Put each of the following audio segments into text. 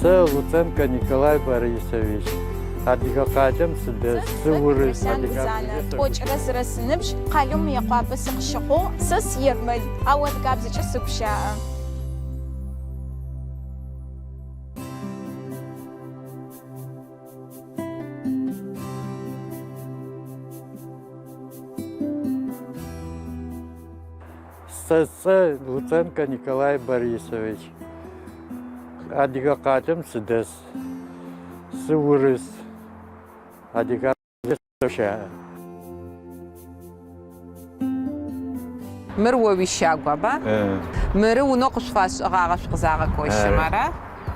Сэ Луценко Николай Борисович, Адыгэ къалэм сыдэс, сыурыс, адыгабзэкӏэ сэгущыӏэ. Тӏокӏырэ зырэ сыныбжь, къалэу Мыекъуапэ сыкъыщыхъугъ, сэ сыермэл, ау адыгабзэкӏэ сэгущыӏэ. Сэ сцӏэ Луценко Николай Борисович. Адыгэ къалэм сыдэс. Сыурыс. Адыгабзэ сэгущыӏэ. Мыр о уищагу, аба? Мыры унэу къышъуфашӏыгъагъэ шъукъызагъэкощым, ара?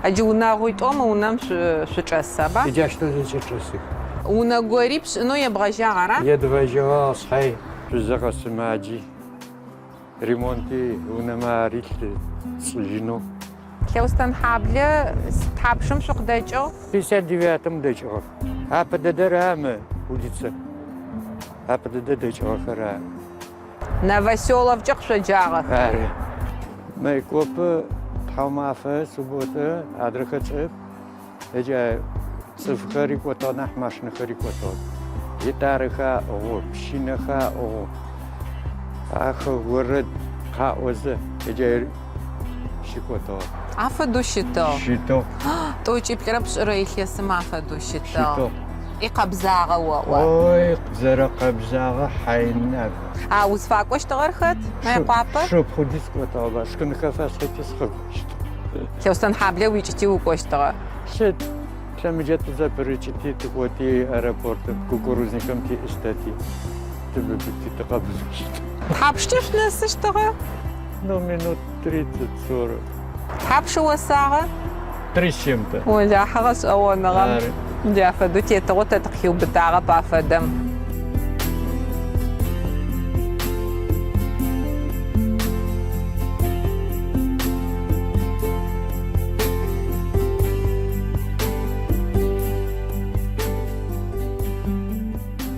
Джы унагъуитӏоу мы унэм шъучӏэс, аба? Джащтэу зэкӏэ чӏэсых. Унэ гори пшӏынэу ебгъэжьагъ, ара? Едгъэжьэгъагъ шъхьай, шъузэ къэсымаджи, ремонти унэмэ арилъ тшӏыжьынэу. Лъэустэнхьаблэ тхьапшым шъукъыдэкӏыгъ? 59-м дэкӏыгъэх. Апэ дэдэр ара мы улицэр? Апэ дэдэ дэкӏыгъэхэр ары. Новоселовкӏэ къышъоджагъэх. Ары. Майкопы тхьаумафэ, субботэ, адрэхэр чӏып. Ыкӏи цӏыфхэр икӏотыгъ нахь машинэхэр икӏотыгъ. Гитарэхэр аӏыгъэу, пщынэхэр аӏыгъэу, ахэр орэд къаӏозэ ыкӏи щыкӏотыгъ. Афэдэу щытыгъ. Щытыгъ. Тӏокӏиплӏырэ пшӏырэ илъэсым афэдэу щытыгъ. Щытыгъ. Икъэбзагъэ оӏо. Ой, зэрэкъэбзагъэ хьайнап. А узфакӏощтыгъэр хэт? Мыекъуапэ? Шыпхъуди сыкӏотыгъэба, шкынхэр фэсхьити сыкъэкӏощтыгъ. Лъэустэнхьаблэ уикӏыти укӏощтыгъэ. Сыд, лъэмыджэ тызэпырыкӏыти, тыкӏоти аэропортым, кукурузникым тиӏыстэти, тыбыбыти, тыкъэбыбыщтыгъ. Тхьапшкӏэ шъунэсыщтыгъэ? Ну, минут 30-40. Тхьапш ыосагъэ? Три с чем-то. Олахьэ гъэшӏэгъоныгъэм. Ары. Джа фэдэу тетыгъо тэ тыкъыхиубытагъэп афэдэм.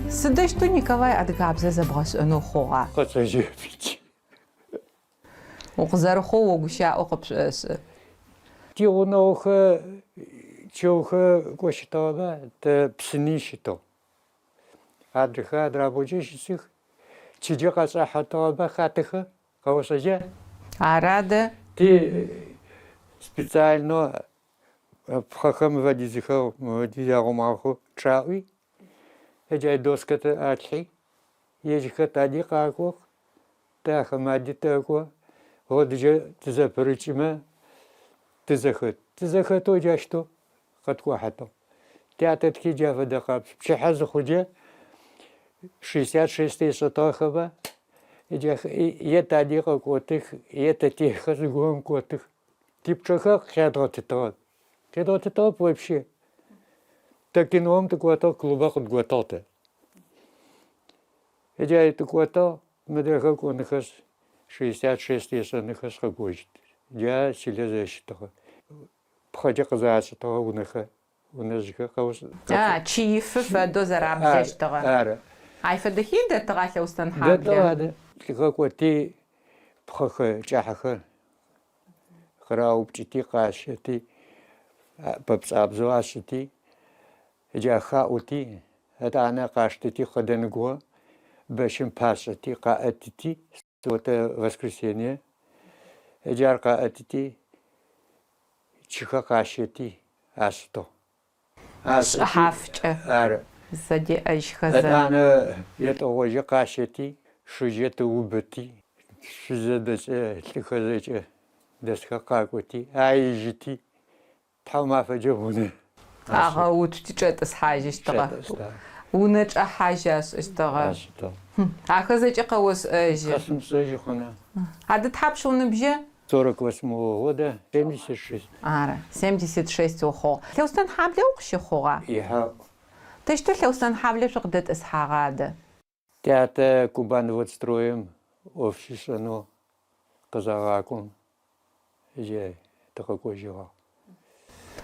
Сыдэущтэу Николай адыгабзэ зэбгъэшӏэнэу хъугъа? Къэсэжьэпыкӏ. Укъызэрыхъоу огущаӏэу къыпшӏошӏы. Тигъунэгъухэр чэухэр кӏощытыгъэмэ, тэ псыни щытыгъ. Адрэхэр адрабгъукӏэ щысых. Чыджэ къэшӏахьэтыгъэмэ хатэхэр къэошӏэжьа? Ары адэ. Ти специально пхъэхэр мыфэдизыхэу, мыфэдиз ягъумагъэхэу чӏаӏуи, ыджай доскэ атлъхьи, ежьхэр тади къакӏох, Тэ ахэм ади тэкӏо, гъодыджэ тызэпырыкӏымэ, тызэхэт. Тызэхэтэу джащтэу къэткӏухьэтыгъ. Тятэтхи джа фэдэ къабз. Пчыхьэ зыхъуджэ 66 тешӏэтыгъэхэба, е тади къэкӏотых, е тэтехэр зыгорэм кӏотых. Типчъэхэр къядгъэтытыгъэп. Къедгъэтытыгъэп вообще. Тэ киноум тыкӏотыгъ, клубэ къыдготыгъ тэ. Джа тыкӏотыгъ, Мыдрэхэр кӏонхэшъ, 66 ешӏэнхэшъ къэкӏожьыт. Джа чылэ зэрэщытыгъэ. Пхъэкӏэ къызэрашӏытыгъэ унэхэр, унэжъхэр къэушӏ. А, чыифы фэдэу зэраблэщтыгъэ. Ары. Ай фэдэхи дэтыгъа Лъэустэнхьаблэ? Дэтыгъ адэ. Лӏыхэр кӏоти, пхъэхэр, кӏахьэхэр къыраупкӏыти, къащэти, пэпцӏабзэу ашӏыти, Джа хаӏути, етӏанэ къаштыти хъэдэныгугъэ бэщым пашӏэти, къаӏэтыти, субботэ воскресенье, джар къаӏэтыти, чыхэ къащэти ашӏытыгъ. Шӏыхьафкӏэ Ары. зэдеӏэжьхэзэ. Етӏанэ етӏыгъожьы къащэти, шыжьэ тыубыти, шъузэбэкӏэ, лӏыхэр зэкӏэ дэсхэр къакӏоти, аижьыти, Тхьаумафэкӏэ унэ. Агъэуцути чӏэтӏысхьажьыщтыгъэ. Унэ чӏэхьажь ашӏыщтыгъэ. Ашӏытыгъ. Ахэр зэкӏэ къэошӏэжьы. Къэсымышӏэжьы хъуна. Адэ тхьапш уныбжьа? 48-го года, 76. Ары, 76 ухъугъ. Лъэустэнхьаблэ укъыщыхъугъа? Ихьау. Тэщтэу Лъэустэнхьаблэ шъукъыдэтӏысхьагъа адэ? Тятэ Кубанводстроим ӏоф щишӏэнэу къызагъакӏом, джы тыкъэкӏожьыгъагъ.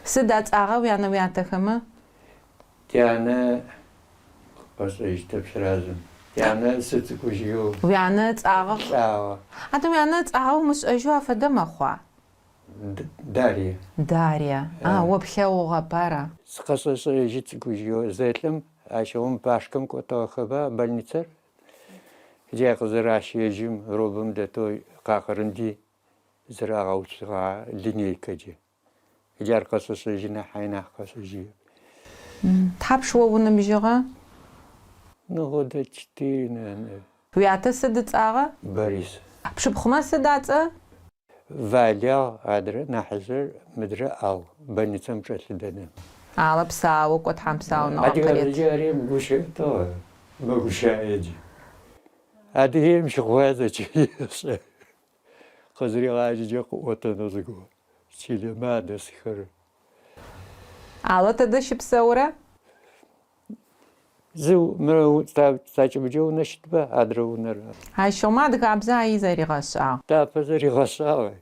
Сыд ацӏагъа уянэ-уятэхэмэ? Тянэ къэсшӏэжьытэп сразу. Тянэ сыцӏыкӏужьэу Уянэ ыцӏагъэ? лӏагъэ. Адэ уянэ ыцӏагъэ умышӏэжьэу афэдэ мэхъуа? Дарья. Дарья. А, о плъэгъугъэп, ара? Сыкъэшӏэжьы цӏыкӏужьэу зэлӏым, ащыгъум башкэм кӏотыгъэхэба больницэр? Джа къызэращэжьым гробым дэтэу къакъырым ди зырагъэуцугъа линейкэджэ. Джар къэсэшӏэжьы нахь, ай нахь къэсшӏэжьырэп. Тхьапш о уныбжьыгъа? Ну, года четыре, наверное. Уятэ сыд ыцӏагъа? Борис. Пшыпхъумэ сыд ацӏэ? Валя, адрэ нахьыжъыр, мыдрэ Ал, больницэм чӏэлъы дэдэм. Алла псау, кӏо Тхьэм псауныгъэ къырет. Адыгэбзэкӏэ ари мыгущыӏэтыгъ, мэгущыӏэ джы. Адыгеим щыхъугъэ зэкӏэ ешӏэ. Къызыригъажьэкӏэ къыӏотэнэу зыгорэм чылэмэ адэсхэр. Алла тыдэ щыпсэурэ? Зы мы сакӏыбыкӏэ унэ щытба, адрэ унэр. Ащыгъум адыгабзэ аи зэригъэшӏагъ. Тапэ зэригъэшӏагъ.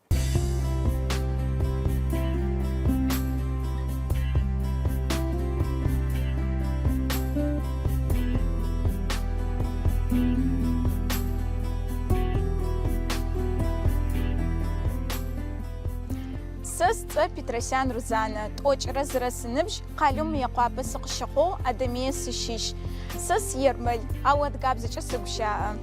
Сэ сцӏэ Петросян Рузанэ, тӏокӏырэ зырэ сыныбжь, къалэу Мыекъуапэ сыкъыщыхъугъ, Адэмые сыщыщ. Сэ сыермэл, ау адыгабзэкӏэ сэгущыӏэ.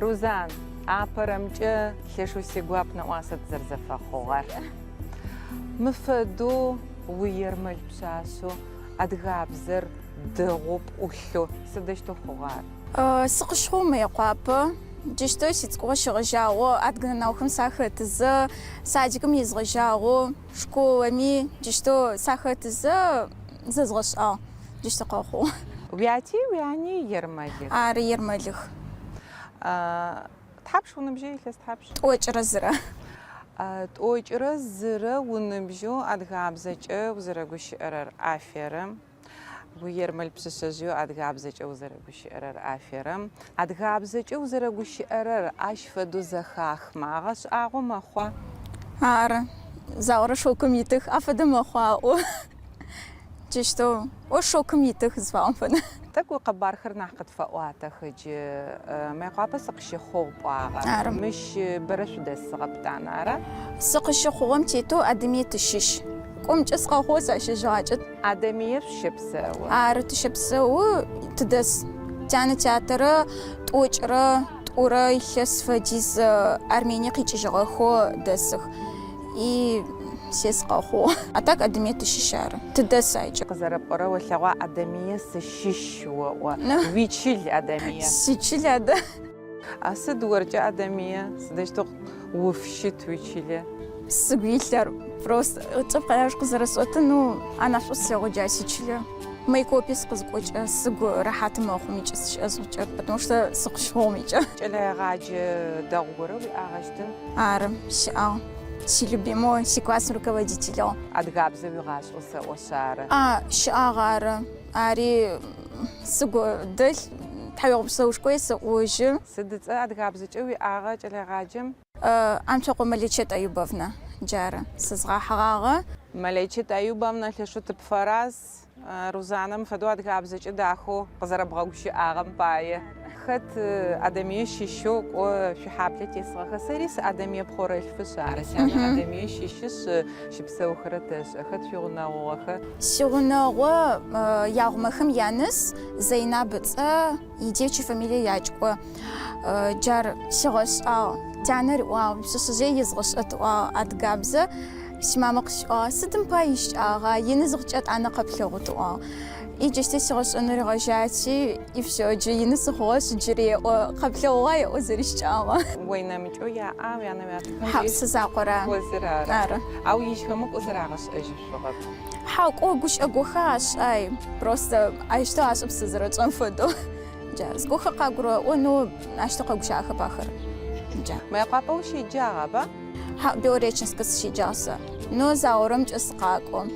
Рузан, апэрэмкӏэ лъэшэу сигуап нэӏуасэ тызэрзэфэхъугъэр. Мы фэдэу уиермэл пшъашъэу адыгабзэр дэгъоу пӏулъэу сыдэущтэу хъугъа ар? Сыкъыщыхъугъ Мыекъуапэ. Джыщтэу сицӏыкӏугъо щегъэжьагъэу адыгэ наукхэм сахэтызэ, садикым езгъэжьагъэу, школэми джыщтэу сахэтызэ зэзгъэшӏагъ. Джыщтэу къэхъугъ. Уяти уяни ермэлых? Ары, ермэлых. Тхьапш уныбжьа, илъэс тхьапш? Тӏокӏырэ зырэ. Тӏокӏырэ зырэ уныбжьэу адыгабзэкӏэ узэрэгущыӏэрэр аферэм. Уиермэл пшъэшъэжъыеу адыгабзэкӏэ узэрэгущыӏэрэр аферэм. Адыгабзэкӏэ узэрэгущыӏэрэр ащ фэдэу зэхахмэ, агъэшӏагъо мэхъуа? Ары. Загъорэ шокым итых, афэдэ мэхъу аӏо. Джыщтэу, о шокым итых зыфаӏом фэдэ. Тӏэкӏу уикъэбархэр нахь къытфэӏуатэх ыджы. Мыекъуапэ сыкъыщыхъугъ пӏуагъэ. Ары. Мыщ бэрэ шъудэсыгъэп тӏанэ, ара? Сыкъыщыхъугъэм тетэу Адэмые тыщыщ. Кӏомкӏэ сыкъэхъугъ, сащэжьыгъакӏэ. Адэмые шъущэпсэу? Ары, тыщэпсэу, тыдэс. Тянэ тятэрэ тӏокӏырэ тӏурэ илъэс фэдиз Армение къикӏыжьыгъэхэу дэсых. И се сыкъэхъугъ. А так Адэмые тыщыщ ары. Тыдэс айкӏэ. Къызэрэпӏорэ олъэгъуа Адэмые сыщыщ оӏо. Уичыл Адэмые. Сичыл адэ. А сыд оркӏэ Адэмые? Сыдэущтэу уфыщыт уичылэ? Сыгу илъэр просто цӏыф къэрар къызэрэсӏотын, ну, анахь шӏу слъэгъу джа сичылэ. Майкопи сыкъызыкӏокӏэ сыгу рэхьат мэхъу мыкӏэ сыщыӏэ зыхъукӏэ, потому что сыкъыщыхъугъ мыкӏэ. Кӏэлэегъаджэ дэгъу горэ уиӏагъэщтын? Ары, сиӏагъ. Силюбимэу, сиклассный руководителыгъ. Адыгабзэ уигъашӏэу сэӏошъ ары. А, щыӏагъ ары. Ари сыгу дэлъ, тхьауегъэпсэушхо есэӏожьы. Сыд ыцӏэ адыгабзэкӏэ уиӏагъэ кӏэлэегъаджэм? Анцокъо Мэлэчэт Аюбовна, джары сызгъахьыгъагъэ. Мэлэчэт Аюбовна, лъэшэу тыпфэраз. Рузанэм фэдэу адыгабзэкӏэ дахэу къызэрэбгъэгущыӏагъэм пае. Хэт Адэмые щыщэу кӏо шъуихьаблэ тесыгъэхэр? Сэри сы Адэмые пхъорэлъфышъ ары. Сянэ Адэмые щыщышъ, щыпсэухэрэ тэшӏэ. Хэт шъуигъунэгъугъэхэр? Сигъунэгъу Ягъумэхэм яныс Зэйнаб ыцӏэ, идевичья фамилие Якӏкӏо. Джар сигъэшӏагъ. Тянэ риӏуагъ, уипшъэшъэжъые езгъэшӏэт ыӏуагъ адыгабзэ. Симамэ къысиӏуагъ, сыдым пай ищыкӏагъа, ины зыхъукӏэ тӏанэ къэплъэгъут ыӏуагъ. И джыщтэ сигъэшӏэнэу ригъэжьати, и всё, джы ины сыхъугъэшъ, джы реӏо, къэплъэгъугъа еӏо зэрищыкӏагъэ. Ой нэмыкӏэу яӏа уянэ уятэхэм Хьау, деж? сызакъор ары. О зыр ары. Ары. Ау ежьхэми кӏо зэрагъэшӏэжьышъугъэп. Хьау, кӏо гущыӏэ гохэ ашӏай, просто ащтэу ашӏэп сызэрэчӏэм фэдэу. Джа, зыгохэ къагурэӏо, но ащтэу къэгущыӏэхэп ахэр. Джа. Мыекъуапэ ущеджагъэба? Хьау, Белореченскэ сыщеджагъ сэ. Но загъорэмкӏэ сыкъакӏо.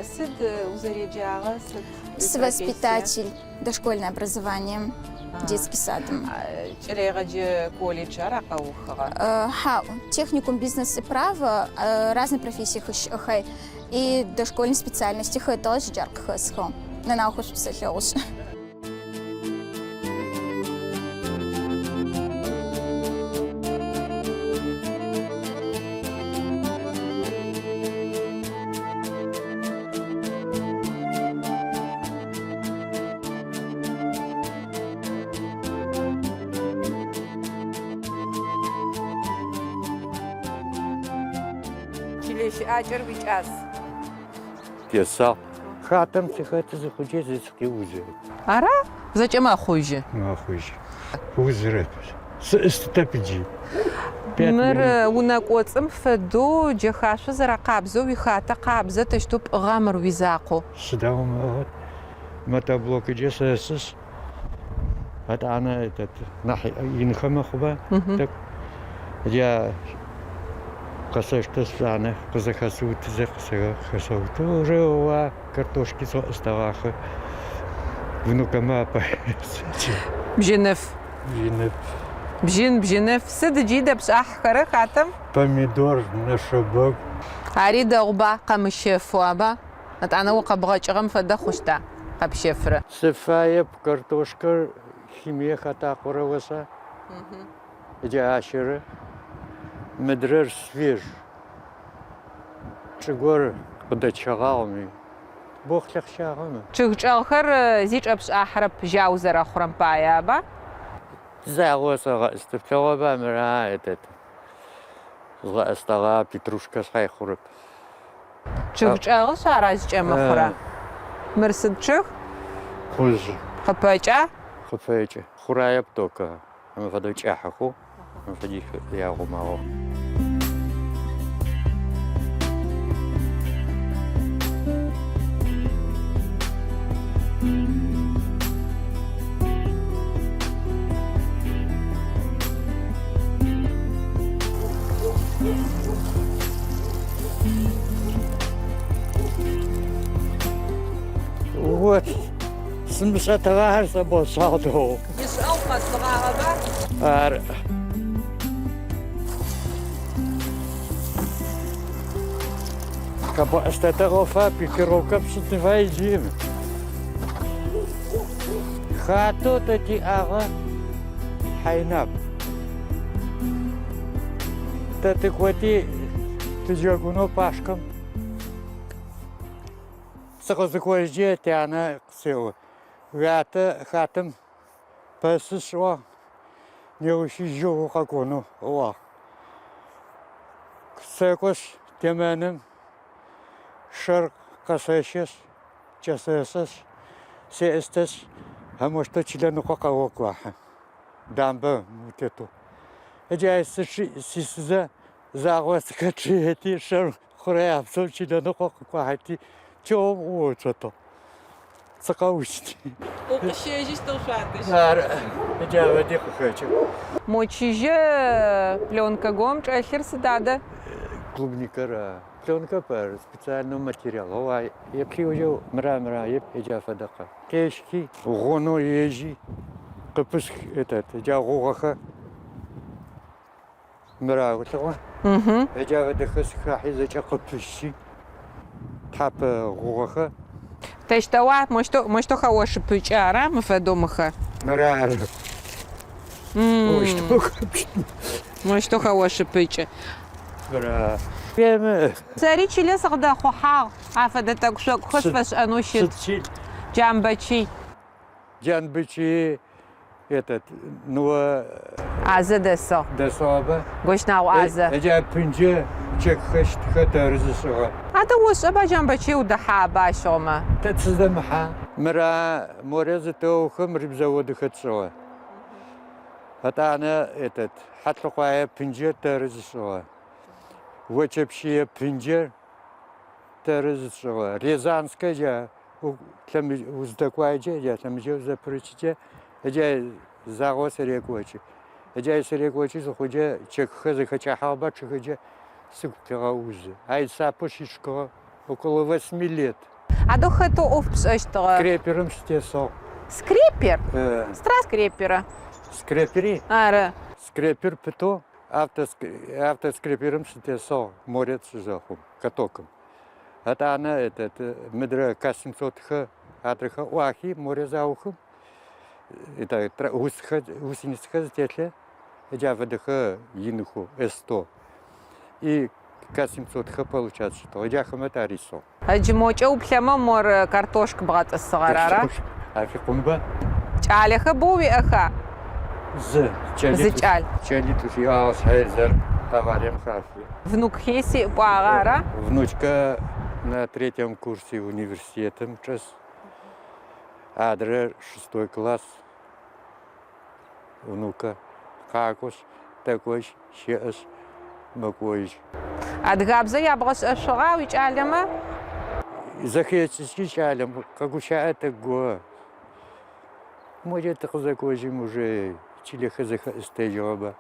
Сыд узэреджагъэр, сыд Сывоспитатель, дошкольное образование. Детский садым. Кӏэлэегъэджэ колледж ара къэухыгъэ? Хьау, техникум бизнес и право, разные профессиехэр щыӏэхэй и дошкольный специальности хэтыгъэшъ, джар къыхэсхыгъ. Нэнагъохэу шӏу сэлъэгъушъ. Чылэ щыӏакӏэр уикӏас. Тесагъ. Хатэм сыхэты зыхъукӏэ зы сыкъиузырэп. Ара? Зэкӏэ мэхъужьы. Мэхъужьы. Узырэп. Сыӏыстытэп джы. Мыр унэ кӏоцӏым фэдэу джэхашъо зэрэкъабзэу уихатэ къабзэ тэщтэу пӏыгъа мыр уизакъоу? Сыда умыӏыгъыт? Мотоблокыджэ сэсышъ, етӏанэ этот нахь инхэ мэхъуба тӏэкӏу. Джа къэсэштэ сшӏуанэ къызэхэсыутызэ къысэхэсэуты. Уже уа картошки сӏостэгъахэ внукэмэ апае. Бжьыныф. Бжьыныф. Бжьын, бжьыныф. Сыд джи дэпшӏахьыхэрэ хатэм? Помидор, нэшэбэгу. Ари дэгъуба, къэмыщэфэу, аба? Етӏанэ о къэбгъэкӏыгъэм фэдэ хъущта къэпщэфырэ? Сыфаеп картошкэр химие хатакъорэ ошӏа? Джа ащэрэ. Мыдрэр свеж. Чӏыгор къыдэчъэгъагъэми, бохъулъэ къыщагъэмэ. Чъыг чӏэгъхэр зи чӏэпшӏахьырэп жьау зэрэхъурэм пае, аба? Загъо сэгъэӏысты плъэгъоба мыра этот згъэӏыстэгъа петрушкэ шъхьай хъурэп. Чъыг чӏэгъышъ ара зыкӏэмыхъурэ? Мыр сыд чъыг? Къужъ. Къыпэкӏа? Къыпэкӏэ. Хъураеп только. Мы фэдэу кӏыхьэхэу, мы фэдиз ягъумагъэу. Вот, сымышӏэтыгъахэр сэ бошӏагъ дэгъоу. Ишӏэгъу къэсыгъагъэба? Ары. Къэбгъэӏыстэтыгъэу пикировкэ пшӏын фае джы. Хатэу тэ тиӏагъэ хьайнап. Тэ тыкӏоти тыджэгунэу Пашкэм сыкъызыкӏожькӏэ тянэ къысеӏо. Уятэ хатэм пэсышъ ыӏуагъ, неущи жьэу укъэкӏонэу ыӏуагъ. Сэкӏошъ темэным шэр къэсэщэшъ, кӏэсэшъэшъ, сеӏыстэшъ, амощтэу чылэ ныкъо къэокӏуахьы, дамбэ утетэу. Ыджа сисызэ загъо сыхэчъыети, шэр хъурэябзэу чылэ ныкъо къыкӏуахьыти, чэум ӏуоуцотыгъ. Сыкъэущти. Укъыщежьыщтыгъ шъуадэжь. Ары, ыджа фэди къыхэкӏы. Мо чыжьэ пленкэ гом чӏэлъыр сыд адэ? Клубникэр пленкэп ар, специальнэ материал. Ау еплъи ужэу мыра мыра еп ыджа фэдэкъэ. Къещхи, гъунэу ежьи, къыпысх этот, ыджа гъугъэхэ. Мыра улъэгъуа? Ыджа фэдэхэр сыхахьи зэкӏэ къыпысщи, тхьапэ гъугъэхэ. Тэщтэуа мощтэу мощтэу хэошыпыкӏы ара мы фэдэу мыхэр? Мыра ары. Мощтэу хэпшӏын. Мощтэу хэошыпыкӏы. Мыра. Емы. Сэри чылэ сыкъыдэхъухьагъ, афэдэ тӏэкӏу-шъокӏухэр сфэшӏэнэу щыт. Сыд чыл? Джамбэчый. Джанбычи этот, ныо Азэ дэсыгъ. Дэсыгъэба? Гощнагъо Азэ. Ыджа пынджэ чекхэщтхэр тэры зышӏыгъэ. Адэ ошӏэба Джамбэчый удэхьаба ащыгъумэ? Тэ тыздэмыхьа. Мыра морэ зытэухэм рыбзаводыхэр тшӏыгъэ. Етӏанэ этот, Хьатлыкъуае пынджэр тэры зышӏыгъэ. Очэпщые пынджэр тэры зышӏыгъэ. Рязанскэ джа уздэкӏуаджэ, джа лъэмыджэу зэпырыкӏыкӏэ, ыджа загъо сырекӏокӏы. Ыджа сырекӏокӏы зыхъуджэ чекхэр зэхэкӏахьагъэба чъыхэджэ сыгу къегъэузы. Ай сапэу щишкыгъэ около восьми лет. Адэ хэтэу ӏоф пшӏэщтыгъэ? Скреперым сытесыгъ. Скрепер? Сыда скреперэ? Скрепери? Ары. Скрепер пытэу автоскреперым сытесыгъ море сызэхъум, катокым. Етӏанэ этот мыдрэ К-700-хэ адрэхэр ӏуахи море заухым, это гусеницэхэр зытелъы джа фэдэхэ иныхэу С-100 и К-700-хэр получать щытыгъ. Джахэмэ тарисыгъ. Ыджы мокӏэ уплъэмэ мор картошк бгъэтӏысыгъэр ара? Картошк афикъунба? Кӏалэхэр боу уиӏэха? Зы Зы кӏал. Кӏэлитӏу сиӏагъ, шъхьэзэр аварием хафи. Внукхи сиӏ пӏуагъэ ара? Внучка на третьем курсе университетым чӏэс, адрэр шестой класс. Внука къакӏошъ, тэкӏожь, щэӏэшъ, мэкӏожь. Адыгабзэ ябгъэшӏэшъугъа уикӏалэмэ? Зэхешӏыкӏы кӏалэм, къэгущыӏэ тӏэкӏу. Моджэ тыкъызэкӏожьым уже чылэхэр зэхэӏыстэжьыгъэба.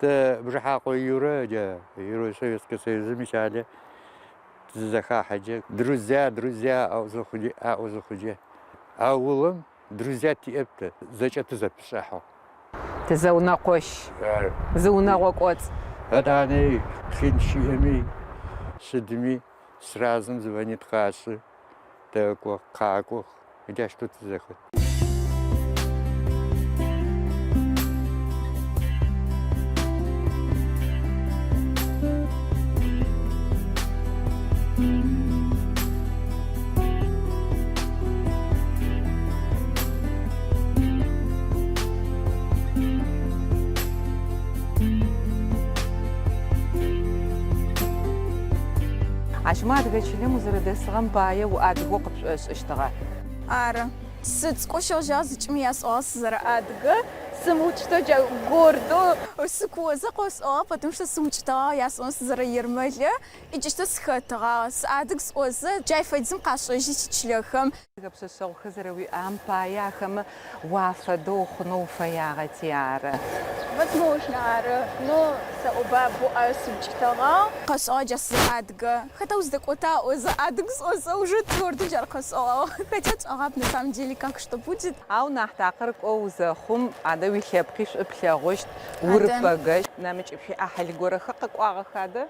Тэ Бжыхьакъо Юрэ, джа Герой Советского Союзым икӏалэ тызэхахьэджэ, друзья, друзья аӏо зыхъуджэ, аулым Друзья тиӏэп тэ, зэкӏэ тызэпышӏыхьыгъ. Тызэунэкъощ, зы унэгъо кӏоцӏ. Етӏани къин щыӏэми, сыдми, сразу звонит къашӏы, тэкӏо, къакӏох, джащтэу тызэхэт. Ащыгъум адыгэ чылэм узэрэдэсыгъэм пае уадыгэу къыпшӏошӏыщтыгъа? Ары. Сыцӏыкӏоу щегъэжьагъ зэкӏэми ясӏуагъ сызэрэадыгэ. Сымыукӏытэу джа гордэу сыкуозэ къосӏуагъ, потому что сыукӏытэгъагъ ясӏонэу сызэрэермэлыр. Иджыщтэу сыхэтыгъагъ, сыадыг сӏозэ, джай фэдизым къашӏэжьи сичылэхэм. Адыгэ пшъэшъэгъухэр зэрэуиӏагъэм пае ахэмэ уафэдэу ухъунэу уфэягъэти ары. Возможно, ары. Но сэӏоба, боу ӏае сыукӏытэгъагъ. Къэсӏуагъ джа сызэрэадыгэ. Хэта уздэкӏота ыӏозэ, адыг сӏозэ, уже твёрдо джар къэсӏогъагъ. Хотя тшӏэгъап на самом деле как что будет. Ау нахь такъыр кӏоу узэхъум, адэ уилъэпкъи шӏу плъэгъущт, урыпэгэщт. Нэмыкӏ шъуиӏахьыл горэхэр къэкӏуагъэх адэ?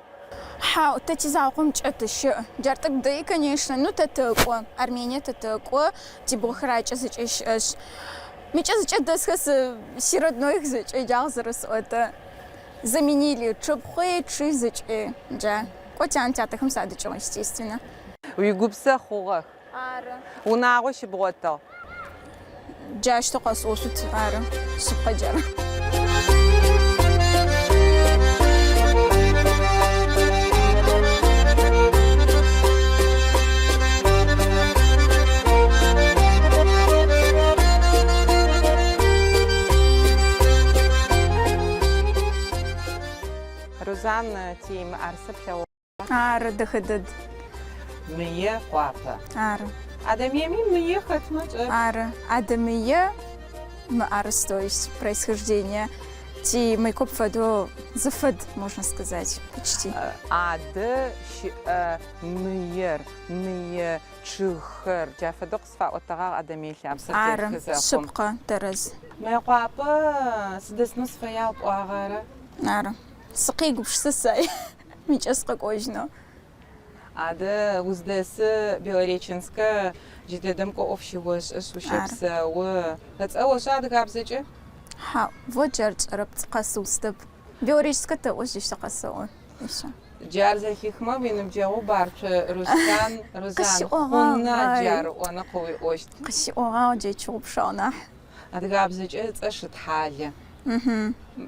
Хьау, тэ тизакъоу мыкӏэ тыщыӏ. Джар тӏэкӏу дэи, конечно, ну тэ тэкӏо. Армение тэ тэкӏо, тибгъухэр акӏэ зэкӏэ щыӏэшъ. Мыкӏэ зэкӏэ дэсхэр сэ си роднойх зэкӏэ джагъ зэрэсӏотэ. Заменили чъыпхъуи, чъи зэкӏи. Джа, кӏо тян тятэхэм садыкӏыгъ, естественно. Уигупсэ хъугъэх. Ары. Унагъо щыбгъотыгъ. Джащтэу къэсӏошъут, ары. Шъыпкъэ джары. Рузан, тимыӏэрысэ плъэгъугъа? Ары, дэхэ дэд. Мыекъуапэ. Ары. Адэмыеми мые хэтмэ чӏэ. Ары. Адэмые мыӏэрыс, то есть происхождение. Ти Майкоп фэдэу зэфэд, можно сказать, почти. Адэ щыӏэ мыер, мые чъыгхэр, джа фэдэу къысфаӏотэгъагъ Адэмые лъапсэ Ары, тетхы зэхъум. шъыпкъэ, тэрэз. Мыекъуапэ сыдэсынэу сыфэягъ пӏуагъэ, ары? Ары. Сыкъегупшысэ сэ. Мыкӏэ сыкъэкӏожьынэу. Адэ уздэсы Белореченскэ джыдэдэм кӏо ӏоф щыошӏэшъ, ущэпсэу. Ыцӏэ ошӏа адыгабзэкӏэ? Хьау, вот джар тшӏэрэп, къэсыустэп. Белореченскэ тэӏо, жьыщтэ къэсэӏо. И всё. Джар зэхихмэ уиныбджэгъу Барцо Руслъан, Рузан, хъуна джар ыӏонэу къыуиӏощт. Къысиӏогъагъ, джа тщыгъупшагъ нахь. Адыгабзэкӏэ ыцӏэ Шытхьалэ.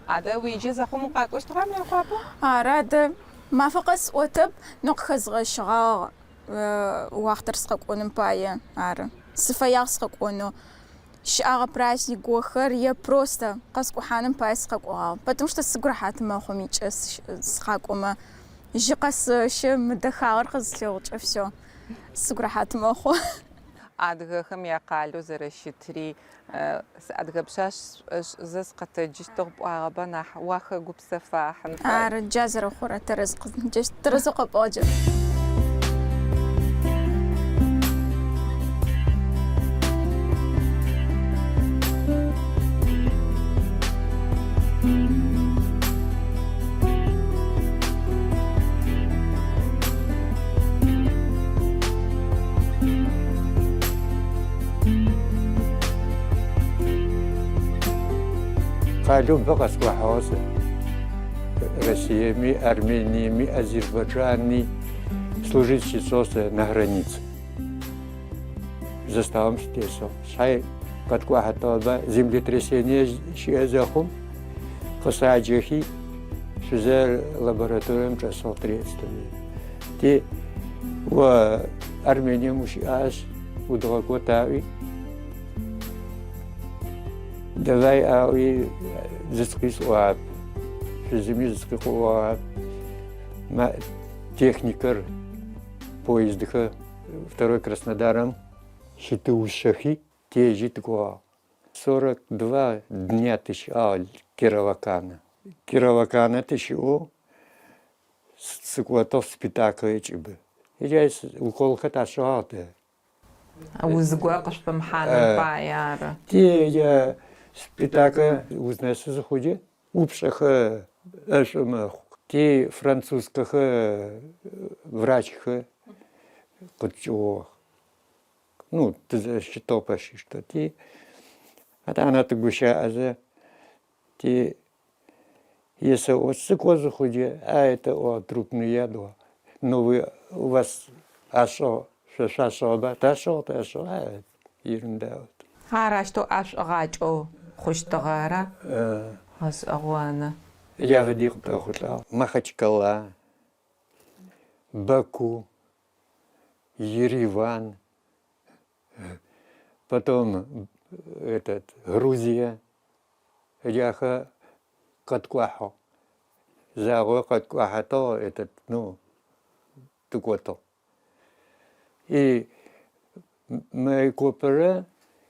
Адэ уеджэ зэхъум укъакӏощтыгъа Мыекъуапэ? Ары адэ, мафэ къэс сӏотэп, но къыхэзгъэщыгъагъ уахътэр сыкъэкӏоным пае, ары. Сыфэягъ сыкъэкӏонэу. Щыӏагъэ праздник гохэр е просто къэскӏухьаным пае сыкъэкӏогъагъ. Потому что сыгу рэхьат мэхъу мыкӏэ сыкъакӏомэ. Жьы къэсэщэ, мы дэхагъэр къызслъэгъукӏэ всё, сыгу рэхьат мэхъу. Адыгэхэм якъалэу зэрэщытри, Сыадыгэ пшъашъ сшӏошӏызэ сыкъэтэджыщтыгъ пӏуагъэба нахь уахэгупсэфахьын фай. Ары, джа зэрэхъурэ тэрэз тэрэзэу къэпӏуагъ джы. Къалэу бэ къэскӏухьагъэ сэ. Россиеми, Армениеми, Азербайджани служить щысшӏыгъ сэ на границе. Заставам сытесыгъ. Шъхьай къэткӏуахьытыгъэба землетрясение щыӏэ зэхъум къысаджэхи, шъузэр лабораторием чӏэсыгъ трестыми. Ти о Армением ущыӏащ, удгъэкӏот аӏуи, давай аӏуи зыцкъи сӏуагъэп, шъузыми зыцкъи къыӏуагъэп. Техникэр, поездхэр второй Краснодарым щытыушъэхи, тежьи тыкӏуагъ. 42 дня тыщыӏагъ Кироваканэ. Кироваканэ тыщыӏэу сыкӏотыгъ Спитакэ ыкӏыбы. Иджа уколхэр ташӏыгъагъ тэ. Уз горэ къышъупымыхьаным пае ары. Ти иджа Спитакэ узнэсы зыхъукӏэ упшӏэхэ ӏэшӏу мэхъу. Ти французскэхэ врачхэр къыткӏыгъугъэх. Ну, тызэрэщытыгъ почти что. Ти етӏанэ тыгущыӏэзэ ти есэӏо сыкӏо зыхъукӏэ, а это о трупный яд, новый у вас ашӏыгъ, шъо шъуашӏыгъэба? Ташӏыгъ, ташӏыгъ, а ерунда вот. Ар ащтэу ӏэшӏугъакӏэу хъущтыгъэ, ара? Гъэшӏэгъоны. Ягъэди къытэхъулӏагъ. Махачкала, Баку, Ереван, потом этот, Грузия, джахэ къэткӏуахьыгъ. Загъо къэткӏуахьэтыгъ, этот, ну, тыкӏотыгъ. И Майкопэрэ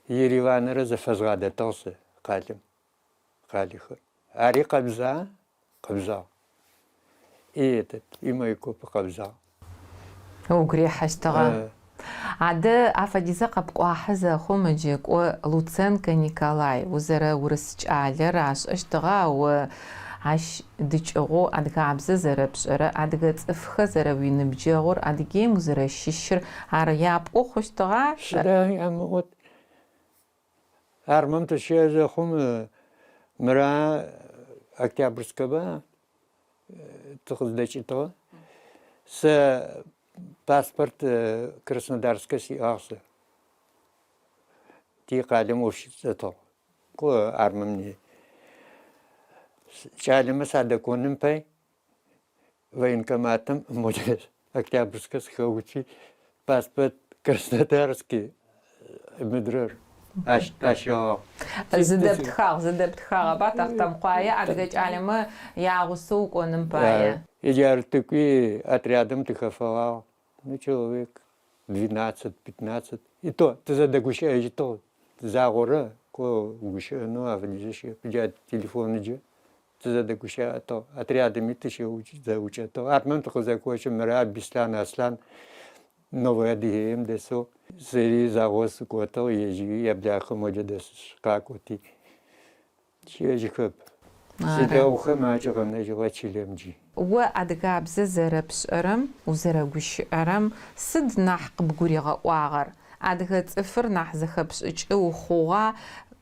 Ереванрэ зэфэзгъадэтыгъ сэ къалэм, къалэхэр. Ари къэбза? Къэбзагъ. И этот, и Майкопи къэбзагъ. Угу рихьыщтыгъэ. Адэ афэдизэ къэпкӏуахьы зэхъум ыджы кӏо Луценко Николай узэрэ урыс кӏалэр ашӏэщтыгъа о ащ дыкӏыгъоу адыгабзэ зэрэпшӏэрэ, адыгэ цӏыфхэр зэрэуиныбджэгъур, Адыгеим узэрэщыщыр ар япӏо хъущтыгъа? Сыда ямыӏот? Армэм тыщыӏэ зэхъум мыра Октябрьскэба тыкъыздэкӏытыгъэ. Сэ паспорт Краснодарскэ сиӏагъ сэ. Ти къалэм ӏоф щысшӏэтыгъ. Кӏо армэм не. Кӏалэмэ садэкӏоным пай военкоматым модэ Октябрьскэ сыхэуцуи, паспорт Краснодарский мыдрэр ащ тащыгъагъ. Зыдэптхагъ, зыдэптхагъэба Тэхъутэмыкъуае адыгэ кӏалэмэ ягъусэу укӏоным пае? Иджар тыкӏуи отрядым тыхэфэгъагъ. Ну, человек 12, 15. И то тызэдэгущыӏэжьытыгъ загъорэ, кӏо угущыӏэнэу афэдизэ щыӏэп. Джа телефоныджэ тызэдэгущыӏэтыгъ, отрядыми тыщызэӏукӏэтыгъ. Армэм тыкъызэкӏожьым, мыра Бислъан Аслъан Новой Адыгеем дэсэу сэри загъо сыкӏотыгъ, ежьи яблагъэхэм моджэ дэсышъ къакӏоти, щыӏэжьыхэп. Сидэгъухэм макӏэ къэнэжьыгъэ чылэм джы. О адыгабзэ зэрэпшӏэрэм, узэрэгущыӏэрэм сыд нахь къыбгуригъэӏуагъэр? Адыгэ цӏыфыр нахь зэхэпшӏыкӏы ухъугъа,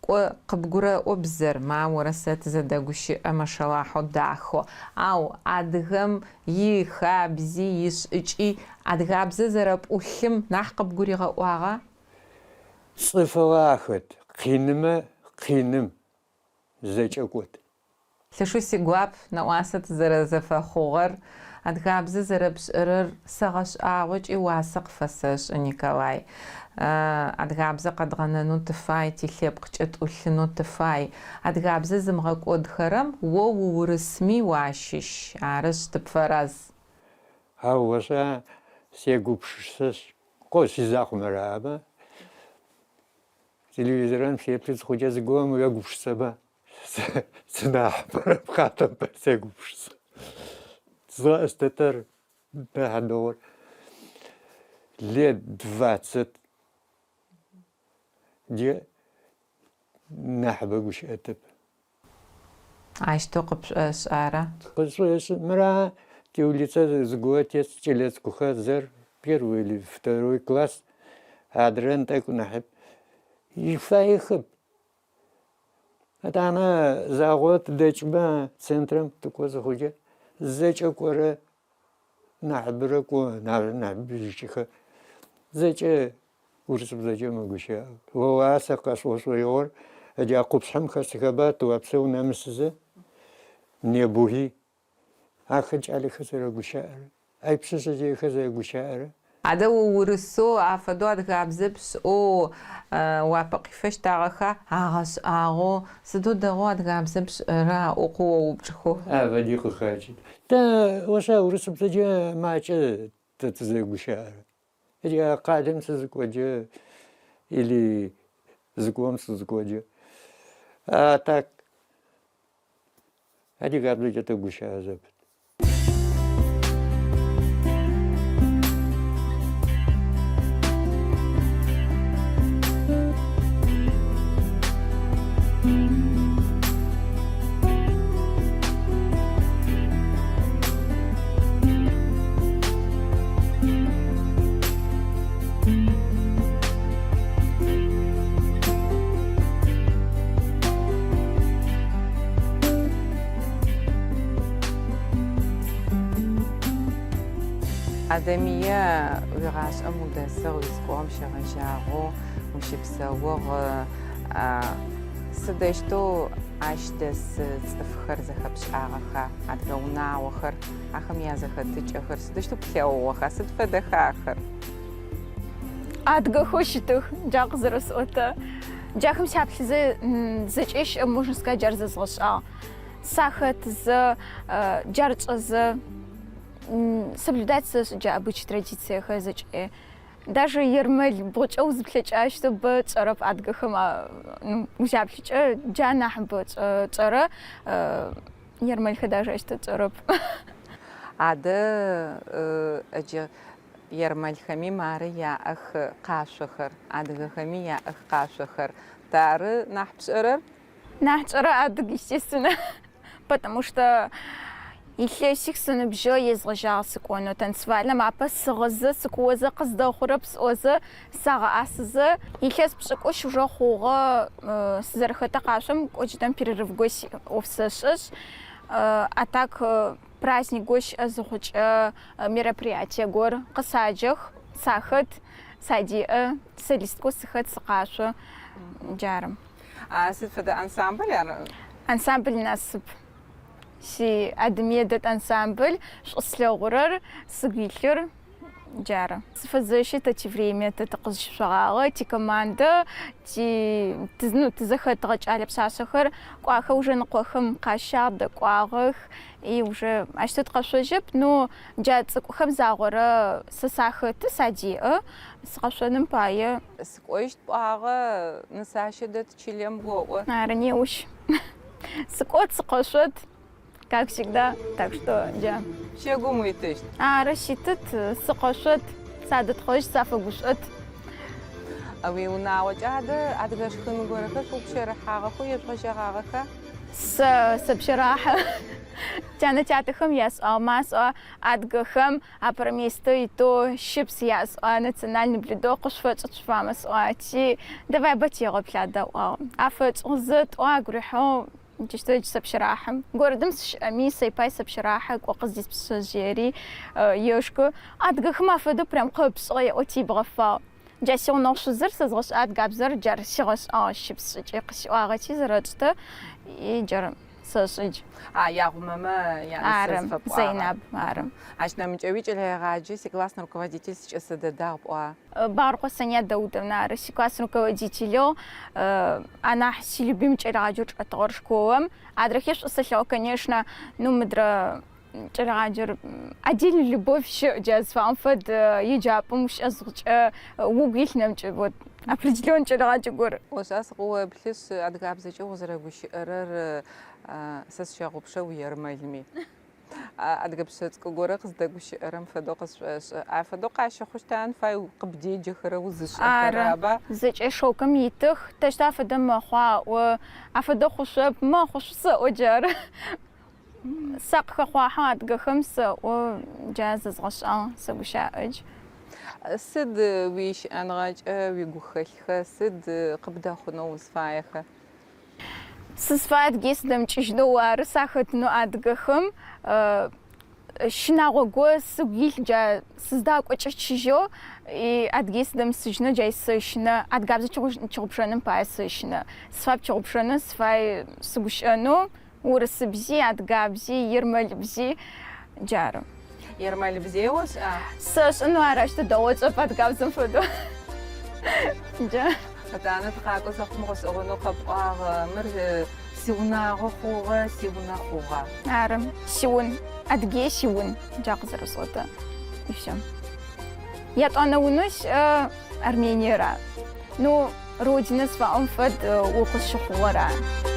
кӏо, къыбгурэӏо бзэр, ма орэ сэ тызэдэгущыӏэ, мэшэлахьэу дахэу. Ау адыгэм и хабзи, ишӏыкӏи адыгабзэ зэрэпӏулъым нахь къыбгуригъэӏуагъа? Цӏыфыгъэ ахэт, къинымэ къиным зэкӏэкӏот. Лъэшэу сигуап нэӏуасэ тызэрэзэфэхъугъэр, адыгабзэ зэрэпшӏэрэр сэгъэшӏагъо ыкӏи уасэ къыфэсэшӏы, Николай. Адыгабзэ къэдгъэнэнэу тыфай, тилъэпкъкӏэ тӏулъынэу тыфай. Адыгабзэ зымыгъэкӏодхэрэм о уурысми уащыщ, арышъ, тыпфэраз. Ау ошӏа, сегупшысэшъ, кӏо сизакъу мырамэ, телевизорым сеплъы зыхъукӏэ зыгорэм уегупшысэба? Сынахьыбэрэп хатэм сегупшысэ. Згъэӏыстэтэр нахь дэгъур лет 20 джы нахьыбэ гущыӏэтэп. Ащтэу къыпшӏошӏы, ара? Къысшӏошӏы. Мыра тиулицэ зыгорэ тес кӏэлэцӏыкӏухэр зэр первый или второй класс, адрэм тӏэкӏу нахьыб. Фаехэп. Етӏанэ загъорэ тыдэкӏмэ, центрэм тыкӏо зыхъукӏэ, зэкӏэ кӏорэ нахьыбэрэ кӏо, нахьыбжьыкӏыхэр зэкӏэ урысыбзэкӏэ мэгущыӏэх. О сэ къэсӏо шӏоигъор джа къупшъхьэм хэсыхэба Тӏуапсэ унэмысызэ, небуги, ахэр кӏалэхэр зэрэгущыӏэрэ, ай пшъэшъэжъыехэр зэрэгущыӏэрэ. Адэ уурысэу афэдэу адыгабзэ пшӏэу уапэ къифэщтагъэха? Агъэшӏагъоу, сыдэу дэгъоу адыгабзэ пшӏэрэ аӏоу къыоупчӏхэу. Афэди къыхэкӏы. Тэ, ошӏа, урысыбзэкӏэ макӏэ тэ тызэрэгущыӏэрэ. Джа къалэм сызыкӏоджэ или зыкӏом сызыкӏоджэ. А так адыгабзэкӏэ тэгущыӏэ зэпыт. Адэмые уигъашӏэм удэсыгъ, уицӏыкӏугъэм щегъэжьагъэу ущыпсэугъ. Сыдэущтэу ащ дэс цӏыфхэр зэхэпшӏагъэха, адыгэ унагъохэр? Ахэм язэхэтыкӏэхэр сыдэущтэу плъэгъугъэха? Сыд фэдэха ахэр? Адыгэхэу щытых, джа къызэрэсӏотэ. Джахэм сяплъызэ зэкӏэ щыӏэ, можно сказать, джар зэзгъэшӏагъ. Сахэтызэ, джар тшӏэзэ, соблюдать сэшӏы джа обычай традициехэр зэкӏэ. Даже ермэл бгъукӏэ узыплъэкӏащтэу бэ тшӏэрэп адыгэхэм узяплъыкӏэ, джа нахьыбэ тшӏэрэ. Ермэлхэр даже ащтэу тшӏэрэп. Адэ ыджы ермэлхэми мары яӏэх къашъохэр, адыгэхэми яӏэх къашъохэр. Тары нахь пшӏэрэр? Нахь тшӏэрэ адыг, естественно, потому что илъэсих сыныбжьэу езгъэжьагъ сыкӏонэу танцевальнэм апэ сыгъызэ, сыкуозэ къыздэхъурэп сӏозэ, сагъэӏасызэ, илъэс пшӏыкӏущ уже хъугъэ сызэрэхэтэ къашъом кӏо джыдэм перерыв го ӏоф сэшӏэшъ, а так праздник го щыӏэ зыхъукӏэ мероприятие гор къысаджэх, сахэт, садеӏэ, солисткэу сыхэт, сыкъашъо, джары. А сыд фэдэ ансамбль ар? Ансамбль Насып. Си Адэмые дэт ансамбль, шӏу слъэгъурэр, сыгу илъыр Джары. Сыфэзэщы тэ тивремя тэ тыкъызщышъогъагъэ, тикомандэ, ти, ну, тызэхэтыгъэ кӏалэ пшъашъэхэр кӏуахэ уже ныкъохэм къащагъ, дэкӏуагъэх, и уже ащтэу тыкъэшъожьэп, но джа цӏыкӏухэм загъорэ сэ сахэты, садеӏэ, сыкъэшъоным пае. Сыкӏощт пӏуагъэ, Нысащэ дэт чылэм оӏо. Ары, неущ. Сыкӏот, сыкъэшъот. Как всегда, так что джа. Щэгум уитыщт. Ары, ситыт, сыкъэшъот, садэтхъожь, сафэгушӏот. Уиунагъокӏэ адэ адыгэ шхын горэхэр шъуупщэрыхьагъэхэу ежъугъэжьэгъагъэха? Сэ сэпщэрахьэ. Тянэ-тятэхэм ясӏуагъ, масӏуа адыгэхэм апэрэ место итэу щыпс ясӏуа, национальный блюдо къышъуфэтшӏыт шъуфамэ сӏуати, давай бэ тегъэплъ адэ аӏуагъ. Афэтшӏыгъ зэ тӏо агу рихьыгъ, Джыщтэу джы сэпщэрахьэ. Городым сыщыӏэми, сэйпай сэпщэрахьэ, кӏо къыздиспшъэжъыери ешкы. Адыгэхэм афэдэу прям къэпшӏыгъэ еӏо тибгъэфагъ. Джа сигъунэгъу шъузыр сэзгъэшӏэ адыгабзэр джар сигъэшӏагъ щыпс шӏыкӏи къысиӏуагъэти зэрэтшӏтэ и джар сэшӏыдж. А Ягъумэмэ янысэ Ары, зыфэпӏуагъэр. Зэйнаб, ары. Ащ нэмыкӏэуи кӏэлэегъаджэ сиклассный руководитель сикӏэсэ дэдагъ пӏуа? Баркъо Саня Даудовна ары сикласс руководителэу, анахь силюбим кӏэлэегъаджэу чӏэтыгъэр школэм. Адрэхэр шӏу сэлъэгъу, конечно, ну мыдрэ кӏэлэегъаджэр отдельный любовь щыӏ, джа зыфаӏом фэд еджапӏэм ущыӏэ зыхъукӏэ угу илъ нэмыкӏ вот определенный кӏэлэегъаджэ гор. Ошӏа, сыкъыоплъышъ, адыгабзэкӏэ узэрэгущыӏэрэр сэ сщэгъупшэ уермэлми. Адыгэ пшъэ цӏыкӏу горэ къыздэгущыӏэрэм фэдэу къысшӏошӏы. Афэдэу къащыхъущтан фай къыбдеджэхэрэ узышӏэхэрэ, Ары, аба? зэкӏэ шокым итых. Тэщтэ афэдэ мэхъуа аӏо, афэдэ хъушъоп, мэхъушъу сэӏо джары. Сакъыхэхъуахьыгъ адыгэхэм сэӏо, джа зэзгъэшӏагъ, сэгущаӏэдж. Сыд уищыӏэныгъэкӏэ уигухэлъхэр, сыд къыбдэхъунэу узфаехэр? Сызфай Адыгей сыдэмыкӏыжьынэу ары, сахэтынэу адыгэхэм. Щынагъо го сыгу илъ джа сыздакӏокӏэ чыжьэу Адыгей сыдэмысыжьынэу джай сэщынэ. Адыгабзэ чыгъупшэным пае сэщынэ. Сыфай пчыгъупшэнэу, сыфай сыгущыӏэнэу урысыбзи, адыгабзи, ермэлыбзи джары. Ермэлыбзей ошӏа? Сэшӏэ, но ар ащ дэгъоу сшӏэп адыгабзэм фэдэу. Джа. Етӏанэ тыкъакӏо зэхъум гъэшӏэгъонэу къэпӏуагъ, мыр сиунагъо хъугъэ, сиунэ хъугъэ. Ары, сиун. Адыгей сиун, джа къызэрэсӏотэ. И всё. Ятӏонэ унэу сиӏэ Армениер ары. Ну, родина зыфаӏом фэд укъызщыхъугъэр ары.